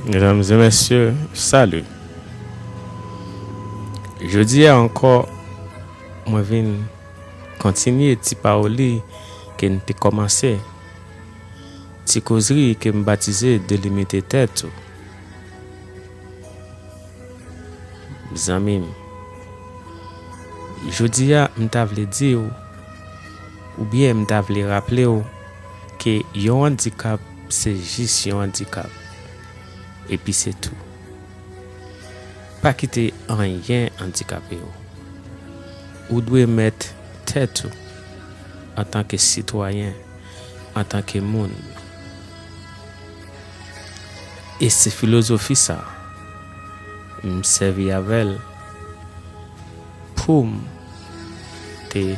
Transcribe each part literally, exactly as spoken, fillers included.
Medam e mesye, salut. Jodi a ankò, mwen vin kontinye ti pawòl li ke n te kòmanse. Ti kozri ke m batize Delimite tèt ou. Zanmi m, jodi a m ta vle di w, oubyen m ta vle raple w, ke yon andikap se jis yon andikap. Epi se tou. Pa kite anyen andikape w. Ou dwe mèt tèt ou antanke sitwayen, antanke moun. E se filozofi sa a m sèvi avè l pou m te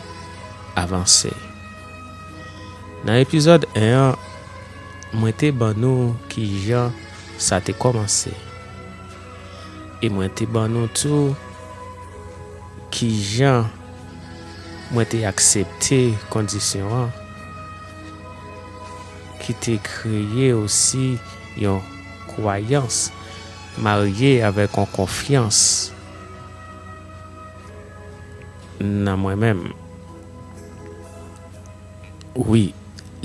avanse. Nan epizòd en an, mwen te ban nou kijan sa te kòmanse. E mwen te ban nou tou kijan mwen te aksepte kondisyon an, ki te kreye osi yon kwayans marye avèk yon konfyans nan mwen menm. Wi,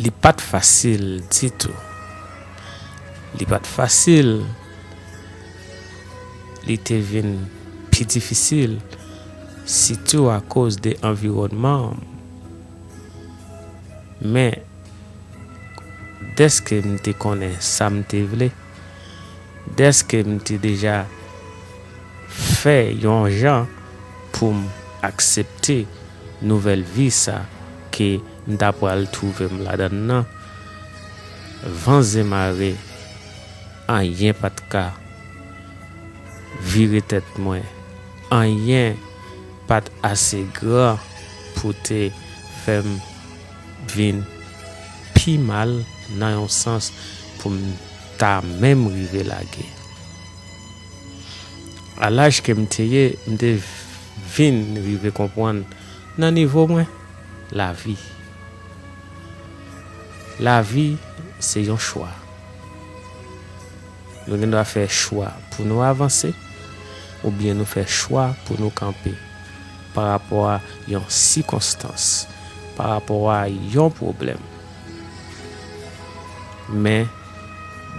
li pa t fasil ditou. Li pa t fasil. Li te vin pi difisil, sitou akoz de anviwònman an. Men, dèske m te konnen sa m te vle, dèske m te deja fè yon jan pou m aksepte nouvèl vi sa ke m ta pral twouve m ladan l nan, van zen mare, anyen pa t ka vire tèt mwen. Anyen pa t ase gran pou te fè m vin pi mal nan yon sans pou m ta menm rive lage. A laj ke m te ye, m te vin rive konprann nan nivo mwen, lavi. Lavi se yon chwa. Nou gen dwa fè chwa pou nou avanse, oubyen nou fè chwa pou nou kanpe pa rapò a yon sikonstans, pa rapò a yon pwoblèm. Men,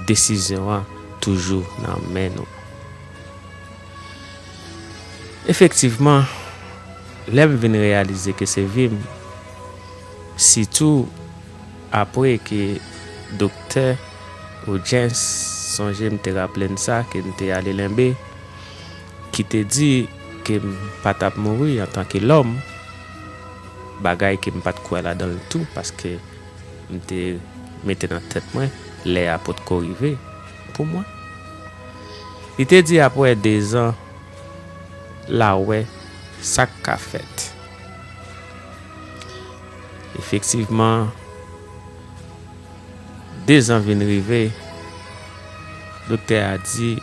desizyon an toujou nan men nou. Efektivman, lè m vin reyalize ke se vi m, sitou apre ke Doktè Hodgins, sonje m te raple n sa, ke m te ale lenbe, ki te di ke m pa t ap mouri antanke lòm, bagay ke m pa t kwè ladan l tou, paske m te mete nan tèt mwen lè a potko rive pou mwen. Li te di apre dezan, l a wè sa k ka fèt. Efektivman, dezan vin rive, doktè a di,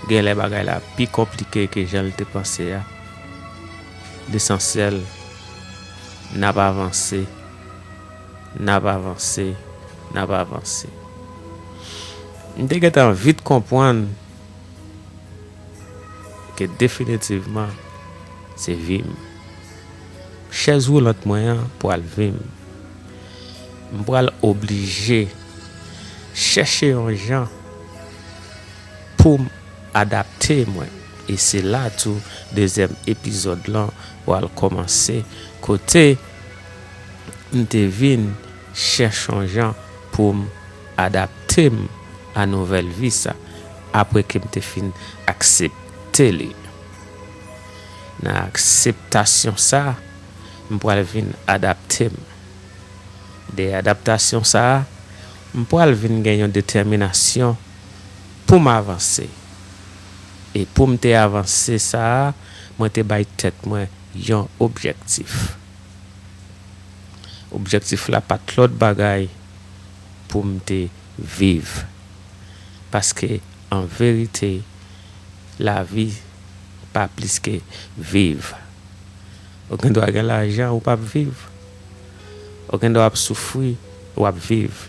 genlè bagay la pi konplike ke jan l te panse a. Lesansyèl, n ap avanse, n ap avanse, n ap avanse. M te gentan vit konprann ke definitivman, se vi m. Chèz woulant mwen an pral vi m. M pral oblije chèche yon jan pou m adapte mwen. E se la tou dezyèm epizòd lan pral kòmanse, kote m te vin chèche yon jan pou m adapte m a nouvèl vi sa, apre ke m te fin aksepte li. Nan akseptasyon sa, m pral vin adapte m. De adaptasyon sa a, m pral vin gen yon detèminasyon pou m avanse. E pou m te avanse sa a, mwen te bay tèt mwen yon objektif. Objektif la pa t lòt bagay pou m te viv. Paske, an verite, lavi pa plis ke viv. Ou gen dwa gen lajan, ou p ap viv. Ou gen dwa ap soufri, w ap viv.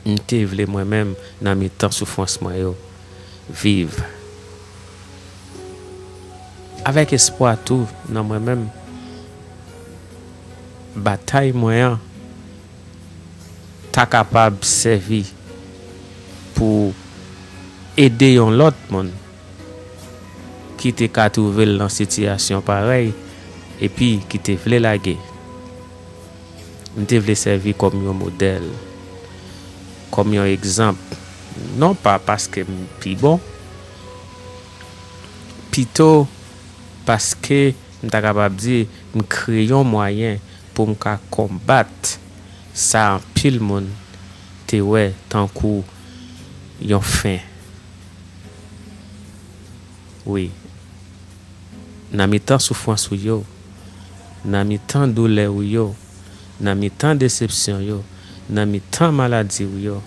M te vle mwen menm nan mitan soufrans mwen yo viv avèk espwa tou nan mwen menm. Batay mwen an ta kapab sèvi pou ede yon lòt moun ki te ka twouve l nan sitiyasyon parèy epi ki te vle lage. M te vle sèvi kòm yon modèl, kòm yon egzanp, non pa paske m pi bon, pito paske m ta kapab di m kreye yon mwayen pou m ka konbat sa anpil moun te wè tankou yon fen. Wi, nan mitan soufrans ou yo, nan mitan doulè ou yo, nan mitan desepsyon yo, nan mitan maladi ou yo,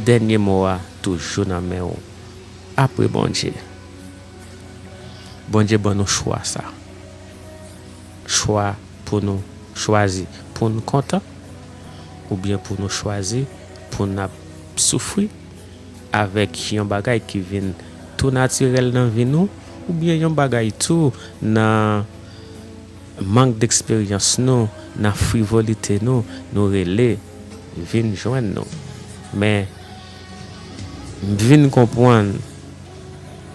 dènye mo a toujou nan men w. Apre Bondye. Bondye ban nou chwa sa. Chwa pou nou chwazi pou n kontan, oubyen pou nou chwazi pou n ap soufri avèk yon bagay ki vin tou natirèl nan vi nou, oubyen yon bagay tou nan mank deksperyans nou, nan frivolite nou, nou rele vin jwenn nou. Men, m vin konprann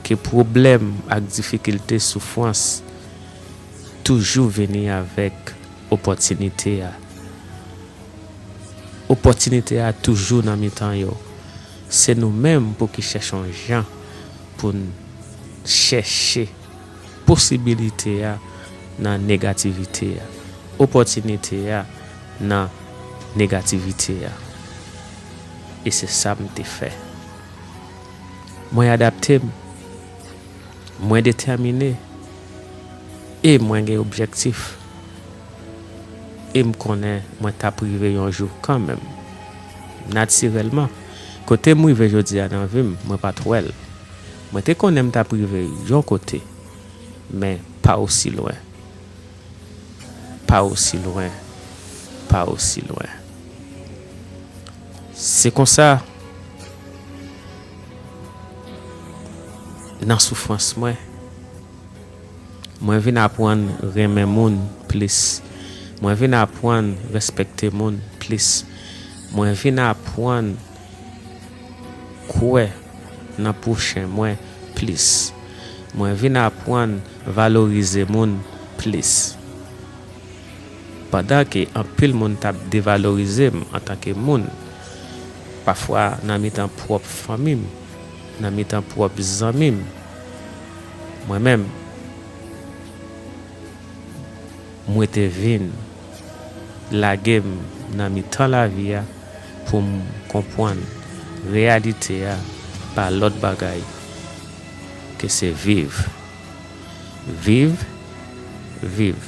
ke pwoblèm ak difikilte, soufrans toujou vini avèk opòtinite a. Opòtinite a toujou nan mitan yo. Se nou menm pou ki chèche yon jan pou n chèche posibilite a nan negativite a, opòtinite a nan negativite a. E se sa m te fè. Mwen adapte m, mwen detèmine, e mwen gen objektif. E m konnen mwen t ap rive yon jou kanmenm. Natirèlman, kote m rive jodi a nan vi m, mwen pa t wè l. Mwen te konnen m t ap rive yon kote, men pa osi lwen. Pa osi lwen. Pa osi lwen. Se konsa, nan soufrans mwen, mwen vin aprann renmen moun plis. Mwen vin aprann respekte moun plis. Mwen vin aprann kwè nan pwochen mwen plis. Mwen vin aprann valorize moun plis. Pandan ke anpil moun t ap devalorize m antanke moun, pafwa nan mitan pwòp fanmi m, nan mitan pwòp zanmi m, mwen menm, mwen te vin lage m nan mitan lavi a pou m konprann reyalite a pa lòt bagay ke se viv. Viv, viv.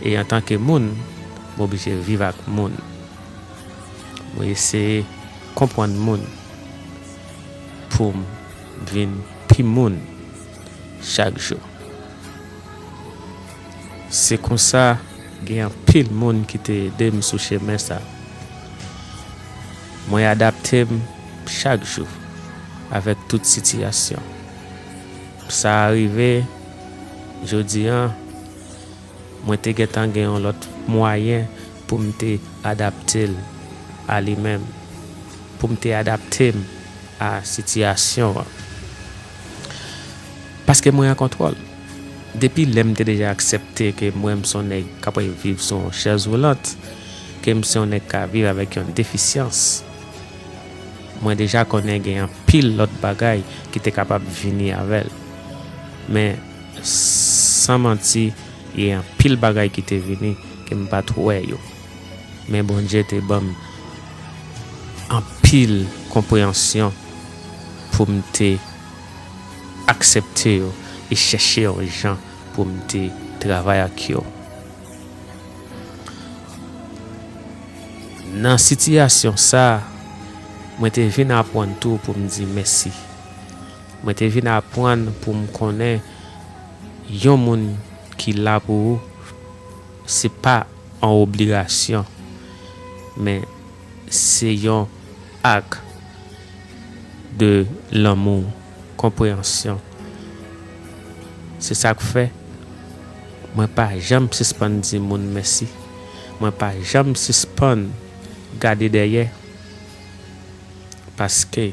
E antanke moun, m oblije viv ak moun. Mwen eseye konprann moun pou m vin pi moun chak jou. Se konsa, gen anpil moun ki te ede m sou chemen sa. Mwen adapte m chak jou avèk tout sitiyasyon. Sa a rive, jodi a, mwen te gentan gen yon lòt mwayen pou m te adapte l a li menm, pou m te adapte m a sitiyasyon an. Paske mwen an kontwòl. Depi lè m te deja aksepte ke mwen m se yon nèg k ap viv sou yon chèz woulant, ke m se yon nèg k ap viv avèk yon defisyans, mwen deja konnen gen anpil lòt bagay ki te kapab vini avè l. Men, san manti, gen anpil bagay ki te vini ke m pa t wè yo. Men Bondye te ban m anpil konpreyansyon pou m te aksepte yo e chèche yon jan pou m te travay ak yo. Nan sitiyasyon sa a, mwen te vin aprann tou pou m di mèsi. Mwen te vin aprann pou m konnen yon moun ki la pou ou, se pa an obligasyon, men se yon ak de lanmou, konpreyansyon. Se sa k fè mwen pa janm sispann di moun mèsi. Mwen pa janm sispann gade dèyè, paske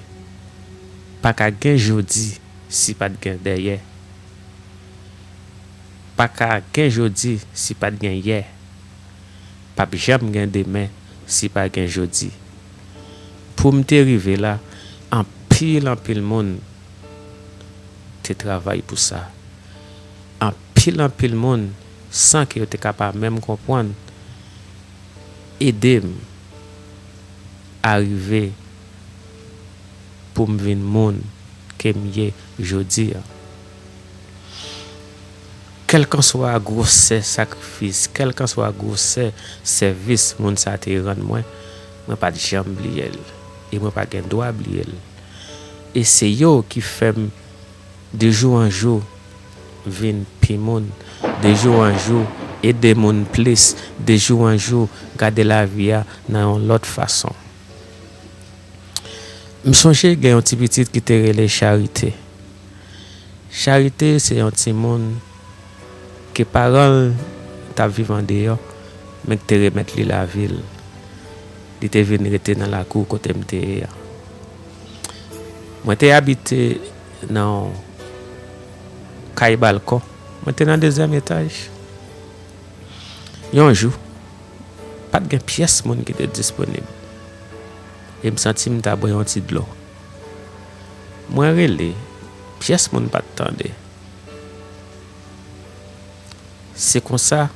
pa ka gen jodi si pa t gen dèyè. Pa ka gen jodi si pa t gen yè. P ap janm gen demen si pa gen jodi. Pou m te rive la, anpil, anpil moun te travay pou sa. Anpil, anpil moun, san ke yo te ka pa menm konprann, ede m arive pou m vin moun ke m ye jodi a. Kèlkanswa gwosè sakrifis, kèlkanswa gwosè sèvis moun sa te rann mwen, mwen pa t janm bliye l. E mwen pa gen dwa bliye l. E se yo ki fè m de jou an jou vin pi moun, de jou an jou ede moun plis, de jou an jou gade lavi a nan yon lòt fason. M sonje gen yon ti pitit ki te rele Charite. Charite se yon timoun ke paran l t ap viv andeyò, men k te remèt li lavi l. Li te vin rete nan lakou kote m te ye a. Mwen te abite nan yon kay balkon. Mwen te nan dezyèm etaj. Yon jou, pa t gen pyès moun ki te disponib. E m santi m ta bwè yon ti dlo. Mwen rele, pyès moun pa t tande. Se konsa,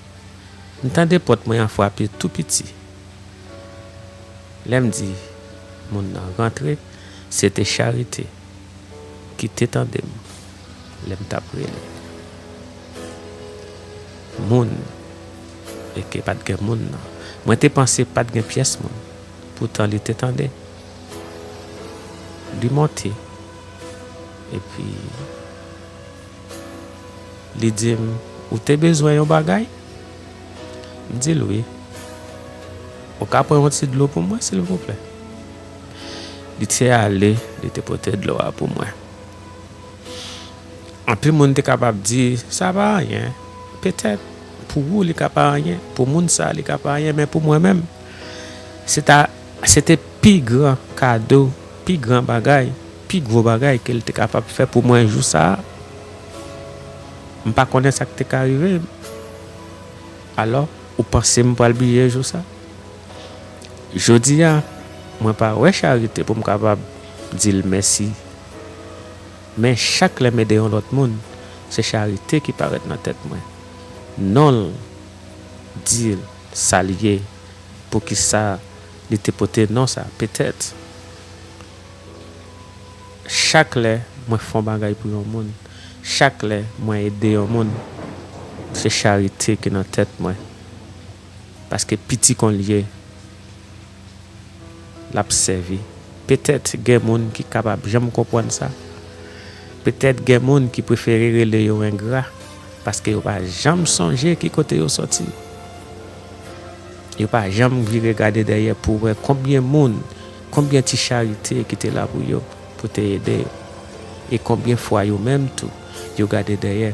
m tande pòt mwen an frape tou piti. Lè m di moun nan rantre, se te Charite ki te tande m lè m t ap rele. Moun, e ke pa t gen moun nan. Mwen te panse pa t gen pyès moun. Poutan li te tande. Li monte. Epi, li di m, "Ou te bezwen yon bagay?" M di l, "Wi." "Ou ka pran yon ti dlo pou mwen, silvouplè?" Li te ale, li te pote dlo a pou mwen. Anpil moun te kapab di, "Sa pa anyen." Petèt, pou ou, li ka pa anyen, pou moun sa, li ka pa anyen, men pou mwen menm, se ta, se te pi gran kado, pi gran bagay, pi gwo bagay ke l te kapab fè pou mwen jou sa a. M pa konnen sa k te ka rive m. Alò, ou panse m pral bliye jou sa? Jodi a, mwen pa wè Charite pou m kapab di l mèsi. Men chak lè m ede yon lòt moun, se Charite ki parèt nan tèt mwen. Non l, di l sa l ye, poukisa li te pote non sa, petèt. Chak lè mwen fè yon bagay pou yon moun, chak lè mwen ede yon moun, se Charite ki nan tèt mwen. Paske piti kon l ye, l ap sèvi. Petèt gen moun ki kapab janm konprann sa. Petèt gen moun ki prefere rele yo engra, paske yo pa janm sonje ki kote yo sòti. Yo pa janm vire gade dèyè pou wè konbyen moun, konbyen ti Charite ki te la pou yo, pou te ede yo. E konbyen fwa yo menm tou, yo gade dèyè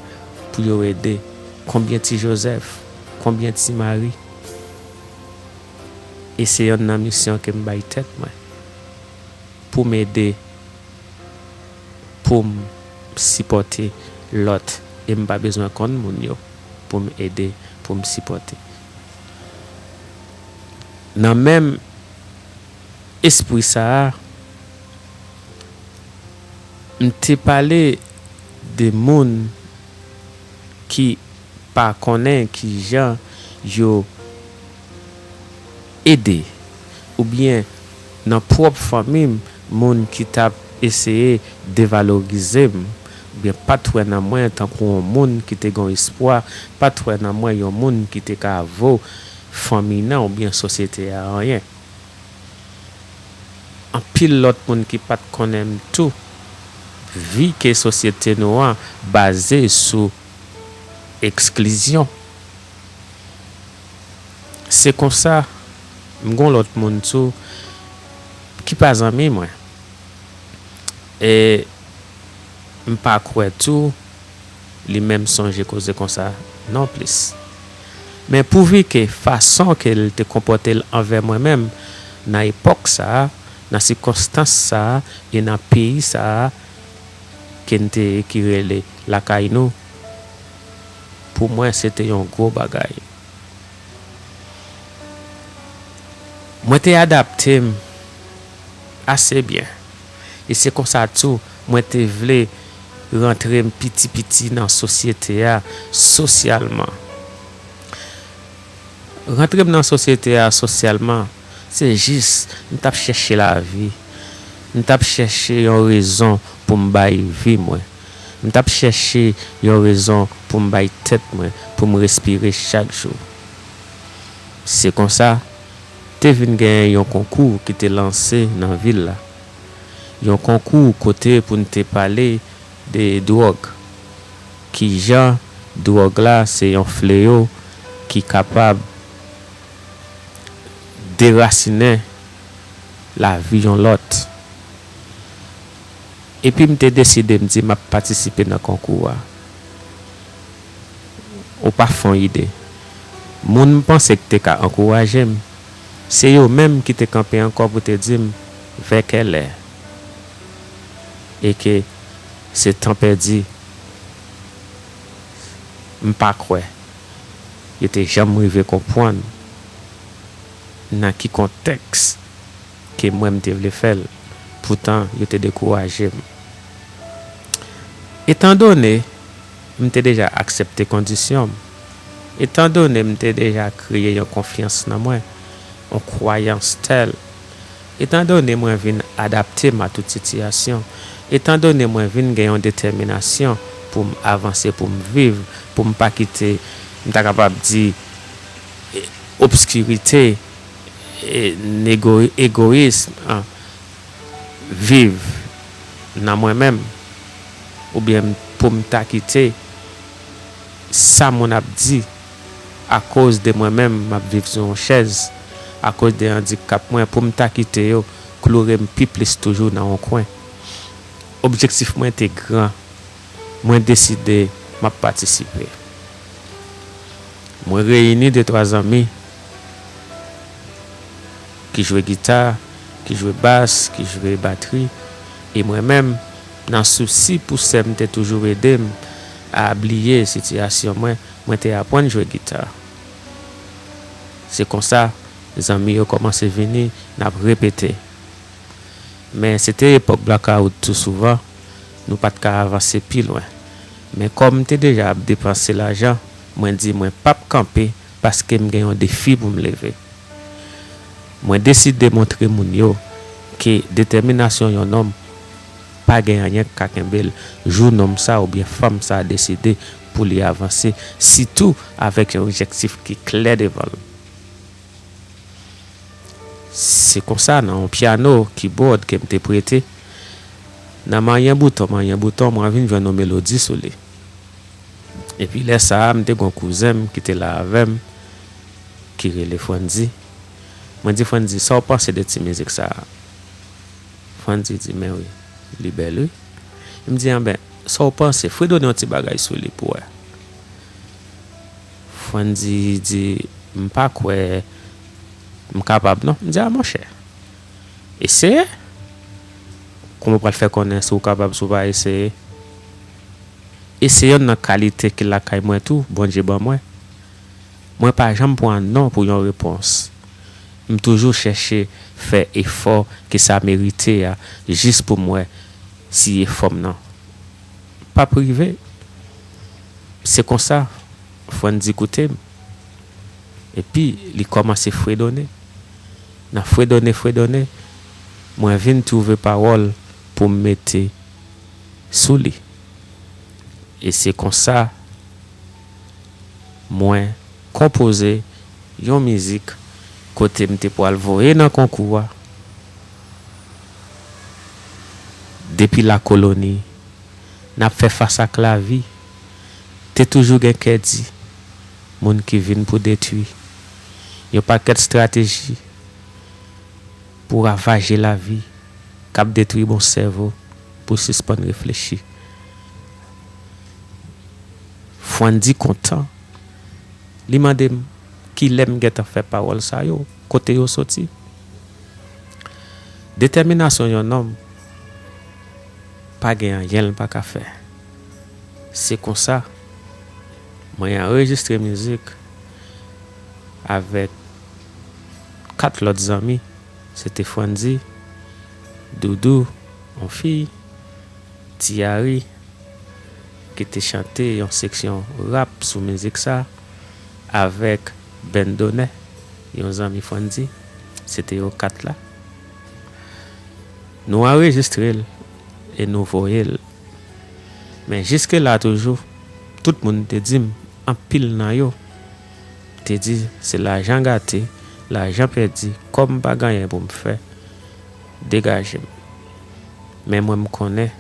pou yo ede, konbyen ti Jozèf, konbyen ti Mari. E se yonn nan misyon ke m bay tèt mwen, pou m ede, pou m sipòte lòt, e m pa bezwen konn moun yo pou m ede, pou m sipòte. Nan menm espri sa a, m te pale de moun ki pa konnen kijan yo ede, oubyen nan pwòp fanmi m, moun ki t ap eseye devalorize m, oubyen pa t wè nan mwen tankou yon moun ki te gen yon espwa, pa t wè nan mwen yon moun ki te ka vo fanmi nan oubyen sosyete a anyen. Anpil lòt moun ki pa t konnen m tou, vi ke sosyete nou an baze sou eksklizyon. Se konsa, m gon lòt moun tou ki pa zanmi mwen. E m pa kwè tou li menm sonje koze konsa nonplis. Men pouvi ke fason ke l te konpòte l anvè mwen menm nan epòk sa a, nan sikonstans sa a e nan peyi sa a ke n te ye ki rele lakay nou, pou mwen se te yon gwo bagay. Mwen te adapte m ase byen. E se konsa tou mwen te vle rantre m piti piti nan sosyete a sosyalman. Rantre m nan sosyete a sosyalman, se jis m t ap chèche lavi. M t ap chèche yon rezon pou m bay vi mwen. M t ap chèche yon rezon pou m bay tèt mwen, pou m respire chak jou. Se konsa, te vin genyen yon konkou ki te lanse nan vil la. Yon konkou kote pou n te pale de dwòg. Kijan dwòg la se yon fleyo ki kapab derasinen lavi yon lòt. Epi m te deside m di m ap patisipe nan konkou a. Ou pa fè w ide. Moun m panse k te ka ankouraje m, se yo menm ki te kanpe ankò pou te di m vè kèlè. E ke se tan pèdi. M pa kwè yo te janm rive konprann nan ki kontèks ke mwen m te vle fè l, poutan yo te dekouraje m. Etandone m te deja aksepte kondisyon m, etandone m te deja kreye yon konfyans nan mwen, yon kwayans tèl, etandone mwen vin adapte m a tout sitiyasyon, etandone mwen vin gen yon detèminasyon pou m avanse, pou m viv, pou m pa kite, m ta kapab di, obskirite, e, nego-, egoyism, an, viv nan mwen menm, oubyen pou m ta kite sa moun ap di akoz de mwen menm m ap viv sou yon chèz, akoz de andikap mwen, pou m ta kite yo kloure m pi plis toujou nan yon kwen. Objektif mwen te gran. Mwen deside m ap patisipe. Mwen reyini de twa zanmi ki jwe gita, ki jwe bas, ki jwe batri, e mwen menm, nan sousi pou sè m te toujou ede m a bliye sitiyasyon mwen, mwen te aprann jwe gita. Se konsa, zanmi yo kòmanse vini, n ap repete. Men se te epòk blakawout tou souvan, nou pa t ka avanse pi lwen. Men kòm m te deja ap depanse lajan, mwen di mwen p ap kanpe paske m gen yon defi pou m leve. Mwen deside montre moun yo ke detèminasyon yon nonm pa gen anyen k ka kenbe l jou nonm sa oubyen fanm sa deside pou li avanse, sitou avèk yon objektif ki klè devan l. Se konsa, nan yon pyano kibòd ke m te prete, nan manyen bouton, manyen bouton, mwen vin jwenn yon melodi sou li. Epi lè sa a, m te gen yon kouzen m ki te la avè m, ki rele Frandy. Mwen di Frandy, "Sa w panse de ti mizik sa a?" Frandy di, "Men wi, li bèl wi." M di, "Anben, sa w panse? Fredone yon ti bagay sou li pou wè." Frandy di, "M pa kwè m kapab non." M di, "A monchè, eseye. Kòman w pral fè konnen si w kapab si w pa eseye?" E se yonn nan kalite ki lakay mwen tou, Bondye ban mwen. Mwen pa janm pran non pou yon repons. M toujou chèche fè efò ke sa merite a, jis pou m wè si efò m nan p ap rive. Se konsa, Frandy koute m. Epi, li kòmanse fredone. Nan fredone, fredone, mwen vin twouve pawòl pou m mete sou li. E se konsa, mwen konpoze yon mizik kote m te pral voye nan konkou a. Depi lakoloni, n ap fè fas ak lavi. Te toujou gen kè di, moun ki vin pou detwi. Yon pakèt estrateji pou ravaje lavi, k ap detwi bon sèvo, pou sispann reflechi. Fwandy kontan. Li mande m kilè m gentan fè pawòl sa yo, kote yo soti. Detèminasyon yon nonm pa gen anyen l pa ka fè. Se konsa, mwen anrejistre mizik avèk kat lòt zanmi. Se te Fwandy, Doudou, yon fi, Ti Ari, ki te chante yon seksyon rap sou mizik sa, avèk Bendonè, yon zanmi Fwandy. Se te yo kat la. Nou anrejistre l e nou voye l. Men jiske la toujou, tout moun te di m, anpil nan yo te di se lajan gate, lajan pèdi, kòm m pa gen anyen pou m fè, degaje m. Men mwen m konnen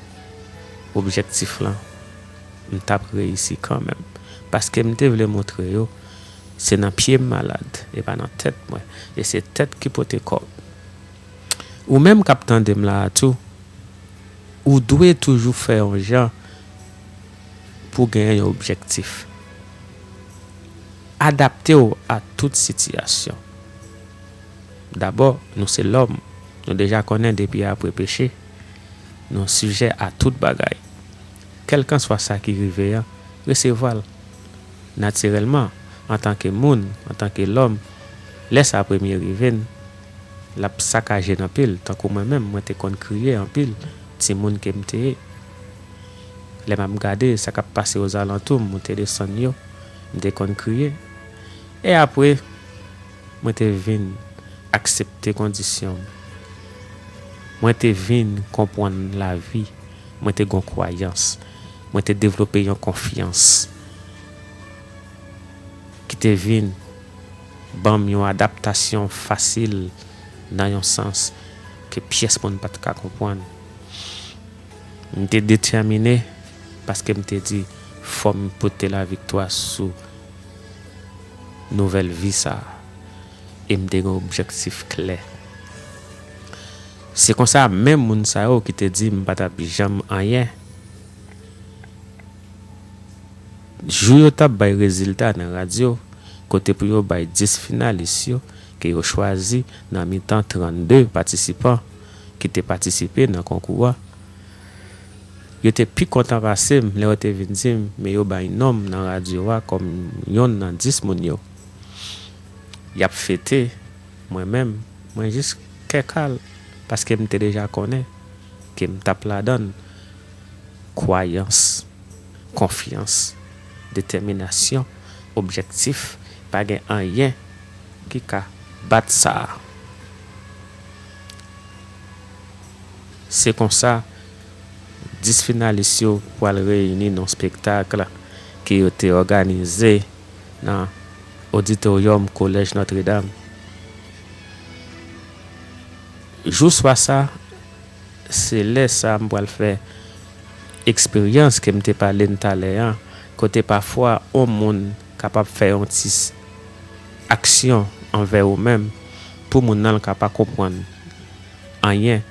objektif lan, m t ap reyisi kanmenm. Paske m te vle montre yo, se nan pye m malad, e pa nan tèt mwen. E se tèt ki pote kò. Ou menm k ap tande m la a tou, ou dwe toujou fè yon jan pou w genyen yon objektif. Adapte w a tout sitiyasyon. Dabò, nou se lòm. Nou deja konnen depi apre peche, nou sijè a tout bagay. Kèlkanswa sa ki rive an, resevwa l. Natirèlman, antanke moun, antanke lòm, lè sa premye rive n, l ap sakaje n anpil. Tankou mwen menm, mwen te konn kriye anpil, timoun ke m te ye. Lè m ap gade sa k ap pase ozalantou m, moute desann yo, m te konn kriye. E apre, mwen te vin aksepte kondisyon m. Mwen te vin konprann lavi. Mwen te gen yon kwayans. Mwen te devlope yon konfyans ki te vin ban m yon adaptasyon fasil nan yon sans ke pyès moun pa t ka konprann. M te detèmine paske m te di fò m pote laviktwa sou nouvèl vi sa a. E m te gen objektif klè. Se konsa, menm moun sa yo ki te di m pa t ap janm anyen, jou yo t ap bay rezilta nan radyo, kote pou yo bay dis finalis yo ke yo chwazi nan mitan trannde patisipan ki te patisipe nan konkou a, yo te pi kontan pase m lè yo te vin di m, men yo bay non m nan radyo a kòm yonn nan dis moun yo. Y ap fete, mwen menm, mwen jis kè kal, paske m te deja konnen ke m t ap ladan l. Kwayans, konfyans, detèminasyon, objektif, pa gen anyen ki ka bat sa a. Se konsa, dis finalis yo pral reyini nan yon spektak ke yo te òganize nan oditoryòm Kolèj Nòtredam. Jou swa sa, se lè sa a m pral fè eksperyans ke m te pale n talè a, kote pafwa yon moun kapab fè yon ti s-, aksyon anvè ou menm, pou moun nan l ka pa konprann anyen,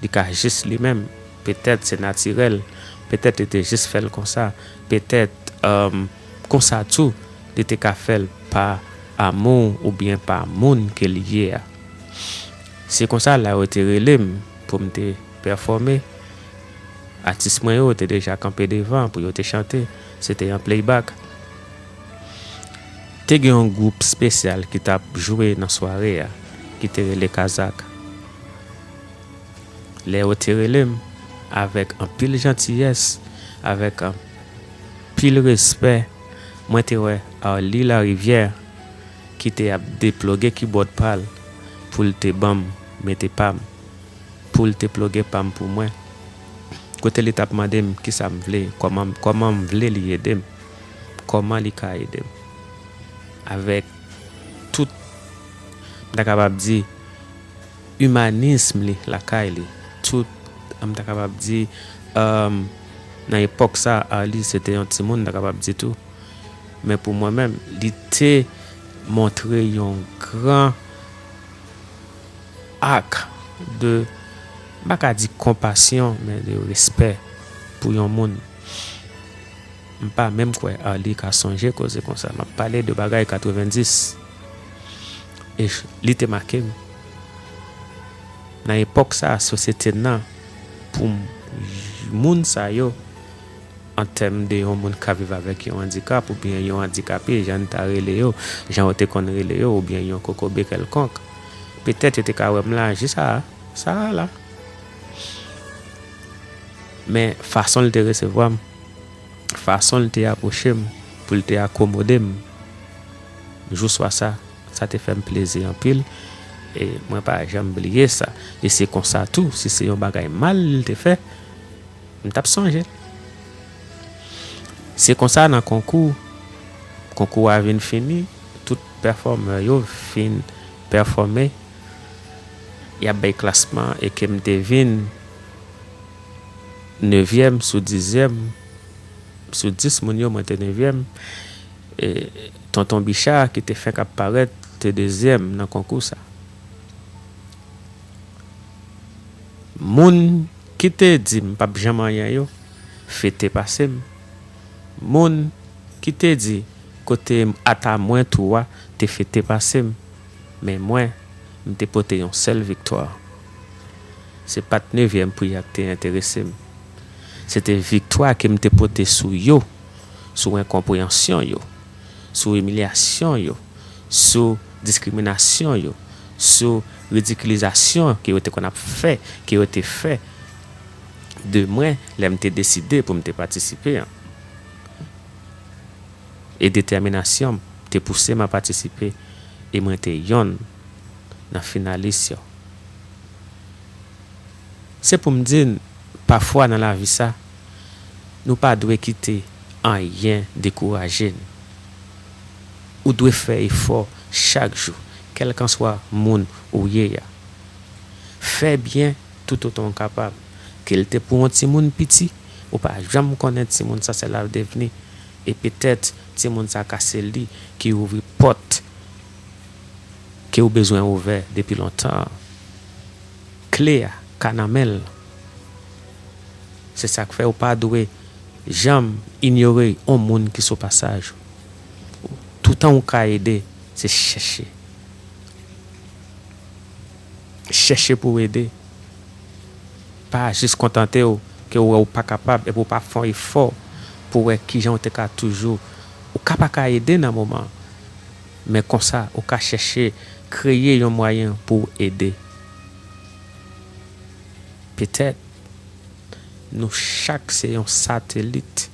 li ka jis li menm, petèt se natirèl, petèt li te jis fè l konsa, petèt, èm, konsa tou, li te ka fè l pa amou oubyen pa moun ke li ye a. Se konsa la yo te rele m pou m te pèfòme. Atis mwen yo te deja kanpe devan pou yo te chante. Se te yon playback. Te gen yon gwoup espesyal ki t ap jwe nan sware a, ki te rele Kazak. Lè yo te rele m, avèk anpil jantiyès, avèk anpil respè, mwen te wè Arly Larivière ki te ap deploge kibòd pa l pou l te ban m mete pa m, pou l te ploge pa m pou mwen. Kote li t ap mande m kisa m vle, kòman, kòman m vle li ede m, kòman li ka ede m. Avèk tout, m ta kapab di, imanism li lakay li. Tout, m ta kapab di, èm, nan epòk sa, Arly se te yon timoun, m ta kapab di tou. Men pou mwen menm, li te montre yon gran ak de, m pa ka di konpasyon, men de respè pou yon moun. M pa menm kwè Arly ka sonje koze konsa. M ap pale de bagay katrevenndis. E j-, li te make m. Nan epòk sa, sosyete n nan, pou m, moun sa yo, an tèm de yon moun k ap viv avèk yon andikap, oubyen yon andikape, jan n ta rele yo, jan yo te konn rele yo, oubyen yon kokobe kèlkonk, petèt yo te ka wè m la, jis a, sa a la. Men fason l te resevwa m, fason l te apwoche m, pou l te akomode m, jou swa sa, sa te fè m plezi anpil. E mwen pa janm bliye sa. E se konsa tou, si se yon bagay mal li te fè, m t ap sonje l. Se konsa nan konkou, konkou a vin fini, tout pèfòmè yo fin pèfòme, y ap bay klasman e ke m te vin nevyèm sou dizyèm, sou dis moun yo, mwen te nevyèm. E Tonton Bicha, ki te fenk ap parèt, te dezyèm nan konkou sa. Moun ki te di m p ap janm anyen yo, fete pase m. Moun ki te di kote ata mwen tou a te fete pase m. Men mwen, m te pote yon sèl viktwa. Se pa t nevyèm pri a k te enterese m. Se te viktwa ke m te pote sou yo, sou enkonpreyansyon yo, sou imilyasyon yo, sou diskriminasyon yo, sou ridikilizasyon ke yo te konn ap fè, ke yo te fè de mwen lè m te deside pou m te patisipe an. E detèminasyon m te pouse m a patisipe, e mwen te yonn nan finalis yo. Se pou m di n, pafwa nan lavi sa, nou pa dwe kite anyen dekouraje n. Ou dwe fè efò chak jou, kèlkanswa moun ou ye a. Fè byen toutotan w kapab. Ke l te pou yon timoun piti, ou pa janm konnen timoun sa sa l ap devni. E petèt, timoun sa ka se li ki ouvri pòt ke w bezwen ouvè depi lontan an. Kle a ka nan men l. Se sa k fè ou pa dwe janm inyore yon moun ki sou pasaj ou. Toutan ou ka ede, se chèche. Chèche pou w ede. Pa jis kontante w ke w wè w pa kapab epi w pa fè yon efò pou w wè kijan w te ka toujou. Ou ka pa ka ede nan moman an, men konsa ou ka chèche kreye yon mwayen pou w ede. Petèt, nou chak se yon satelit.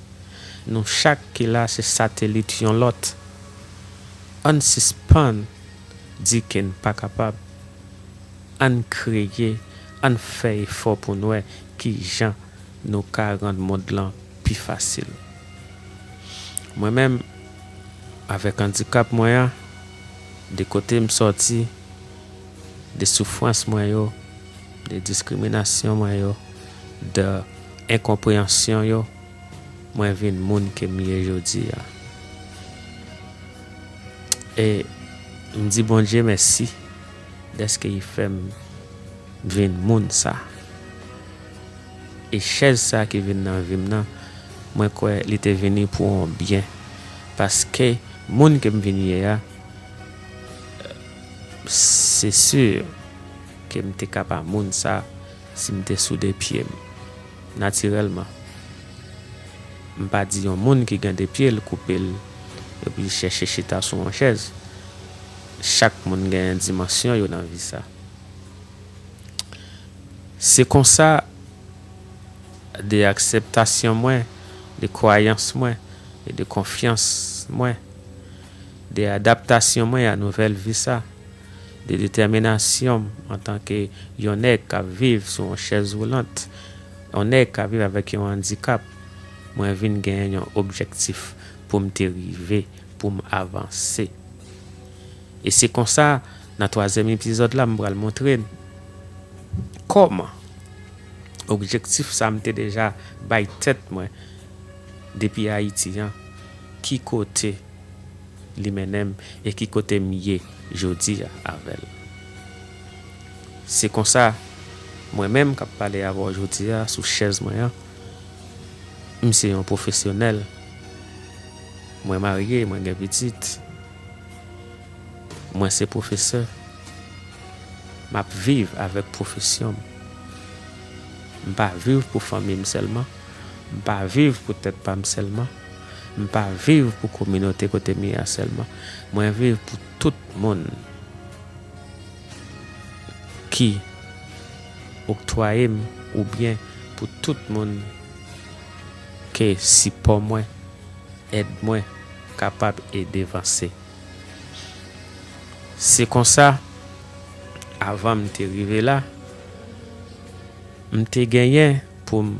Nou chak ki la se satelit yon lòt. Ann sispann di ke n pa kapab. Ann kreye, ann fè efò pou n wè kijan nou ka rann mond lan pi fasil. Mwen menm, avèk andikap mwen an, de kote m sòti, de soufrans mwen yo, de diskriminasyon mwen yo, de enkonpreyansyon yo, mwen vin moun ke m ye jodi a. E m di Bondye mèsi dèske li fè m vin moun sa. E chèz sa ki vin nan vi m nan, mwen kwè li te vini pou yon byen. Paske moun ke m vin ye a, se si ke m te ka pa moun sa si m te sou de pye m. Natirèlman, m pa di yon moun ki gen de pye l koupe l epi chèche chita sou yon chèz. Chak moun gen dimansyon yo nan vi sa. Se konsa, de akseptasyon mwen, de kwayans mwen e de konfyans mwen, de adaptasyon mwen a nouvèl vi sa, de detèminasyon m antanke yon nèg k ap viv sou yon chèz woulant, yon nèg k ap viv avèk yon andikap, mwen vin genyen yon objektif pou m te rive, pou m avanse. E se konsa, nan twazyèm epizòd la, m pral montre n kòman objektif sa m te deja bay tèt mwen depi Ayiti an, ki kote li mennen m e ki kote m ye jodi a avè l. Se konsa, Mwen menm k ap pale avè w jodi a sou chèz mwen an, m se yon pwofesyonèl. Mwen marye, mwen gen pitit. Mwen se pwofesè. M ap viv avèk pwofesyon m. M pa viv pou fanmi m sèlman. M pa viv pou tèt pa m sèlman. M pa viv pou kominote kote m ye a sèlman. Mwen viv pou tout moun ki oktwaye m oubyen pou tout moun ke sipò mwen, èd mwen kapab ede vanse. Se konsa, avan m te rive la, m te genyen pou m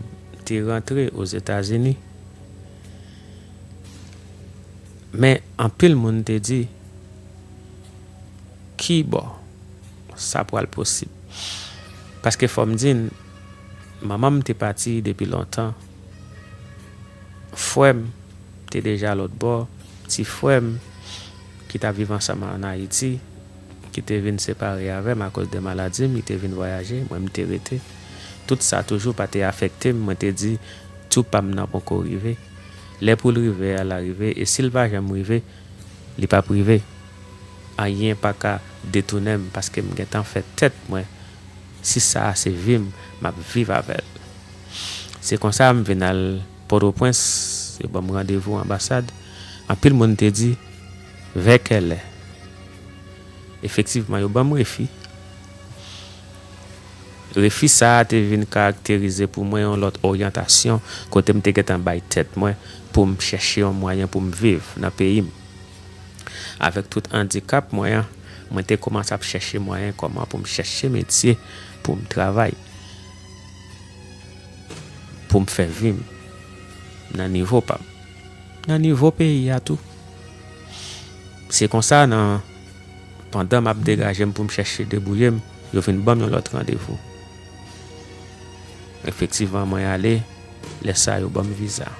te rantre Ozetazini. Men anpil moun te di, "Kibò sa pral posib?" Paske fò m di n, manman m te pati depi lontan. Frè m te deja lòt bò. Ti frè m ki t ap viv ansanm an Ayiti, ki te vin separe avè m akoz de maladi m, li te vin vwayaje, mwen m te rete. Tout sa toujou pa te afekte m, mwen te di, "Tou pa m nan poko rive." Lè pou l rive a, l a rive, e si l pa janm rive, li p ap rive. Anyen pa ka detounen m, paske m gentan fè tèt mwen, si sa a se vi m, m ap viv avè l. Se konsa m vin al Pòtoprens, yo ban m randevou anbasad. Anpil moun te di, "Vè kèlè?" Efektivman, yo ban m refi. Refi sa a te vin karakterize pou mwen yon lòt oryantasyon, kote m te gentan bay tèt mwen pou m chèche yon mwayen pou m viv nan peyi m. Avèk tout andikap mwen an, mwen te kòmanse ap chèche mwayen kòman pou m chèche metye pou m travay, pou m fè vi m nan nivo pa m, nan nivo peyi a tou. Se konsa, nan, pandan m ap degaje m pou m chèche debouye m, yo vin ban m yon lòt randevou. Efektivman, mwen ale, lè sa a, yo ban m viza.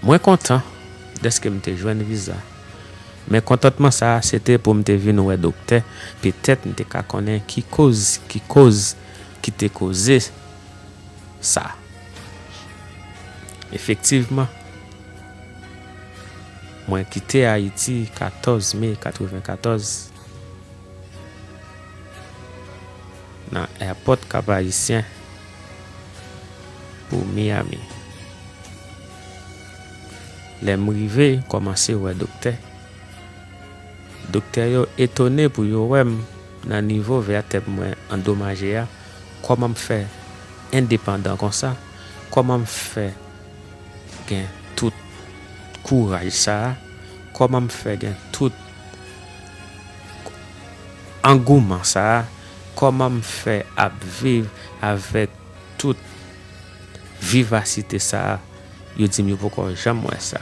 Mwen kontan dèske m te jwenn viza. Men kontantman sa a, se te pou m te vin wè doktè, petèt m te ka konnen ki koz, ki koz ki te koze sa. Efektivman, mwen kite Ayiti katòz me katrevenkatòz nan èpòt Kap Ayisyen pou Miami. Lè m rive, kòmanse wè doktè. Doktè yo etone pou yo wè m nan nivo vètèb mwen andomaje a. Kòman m fè endepandan konsa? Kòman m fè gen tout kouraj sa a? Kòman m fè gen tout angouman sa a? Kòman m fè ap viv avèk tout vivasite sa a? Yo di m yo poko janm wè sa.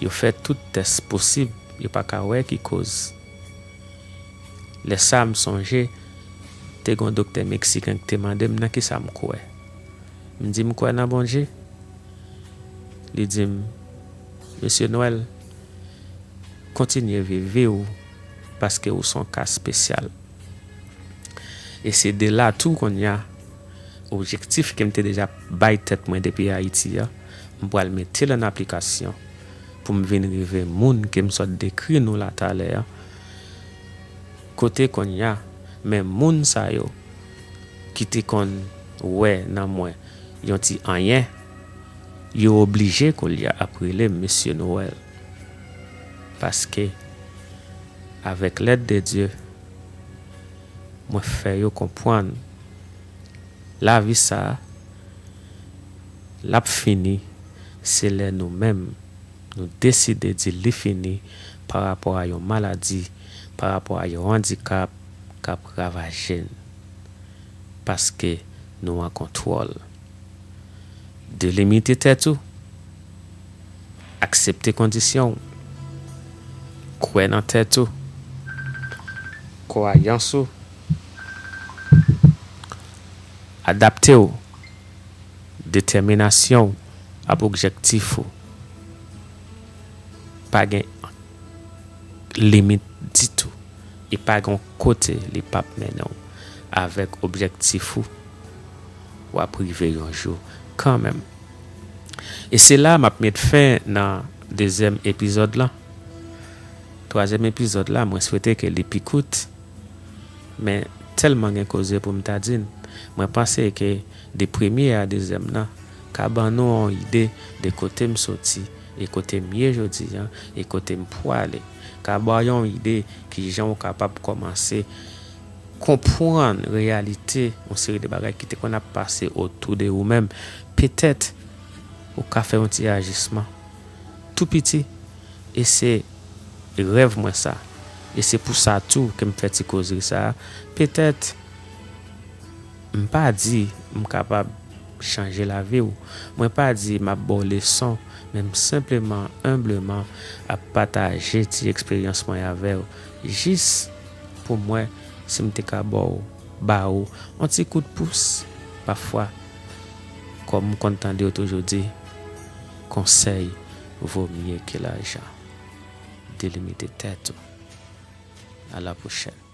Yo fè tout tès posib, yo pa ka wè ki koz. Lè sa a, m sonje, te gen yon doktè meksiken ki te mande m nan ki sa m kwè. M di m kwè nan Bondye. Li di m, "Mesye Nwèl, kontinye viv vi w, paske ou se yon ka espesyal." E se de la tou kounye a, objektif ke m te deja bay tèt mwen depi Ayiti a, m pral mete l an aplikasyon pou m vin rive moun ke m sot dekri nou la talè a. Kote kounye a, men moun sa yo ki te konn wè nan mwen yon ti anyen, yo oblije kounye a ap rele m Mesye Nwèl. Paske, avèk lèd de Dye, mwen fè yo konprann lavi sa a, l ap fini, se lè nou menm, nou deside di li fini pa rapò a yon maladi, pa rapò a yon andikap k ap ravaje n. Paske nou an kontwòl. Delimite tèt ou. Aksepte kondisyon w. Kwè nan tèt ou. Kwayans ou. Adapte w. Detèminasyon w ak objektif ou. Pa gen limit ditou. E pa gen yon kote li p ap mennen w. Avèk objektif ou, w ap rive yon jou kanmenm. E se la m ap met fen nan dezyèm epizòd lan. Twazyèm epizòd la, mwen swete ke li pi kout. Men tèlman gen koze pou m ta di n, mwen panse ke de premye a dezyèm nan ka ban nou yon ide de kote m soti e kote m ye jodi an e kote m pwale. Ka ba w yon ide kijan w kapab kòmanse konprann reyalite yon seri de bagay ki te konn ap pase otou de ou menm. Petèt, ou ka fè yon ti ajisman tou piti. E se rèv mwen sa. E se pou sa tou ke m fè ti kozri sa a. Petèt, m pa di m kapab chanje lavi w. Mwen pa di m ap ba w leson, men m senpleman, enbleman, ap pataje ti eksperyans mwen avè w. Jis pou m wè si m te ka ba w, ba w yon ti kout pous. Pafwa, kòm m konn tande yo toujou di, konsèy vo mye ke lajan. Delimite tèt ou. A la pwochèn.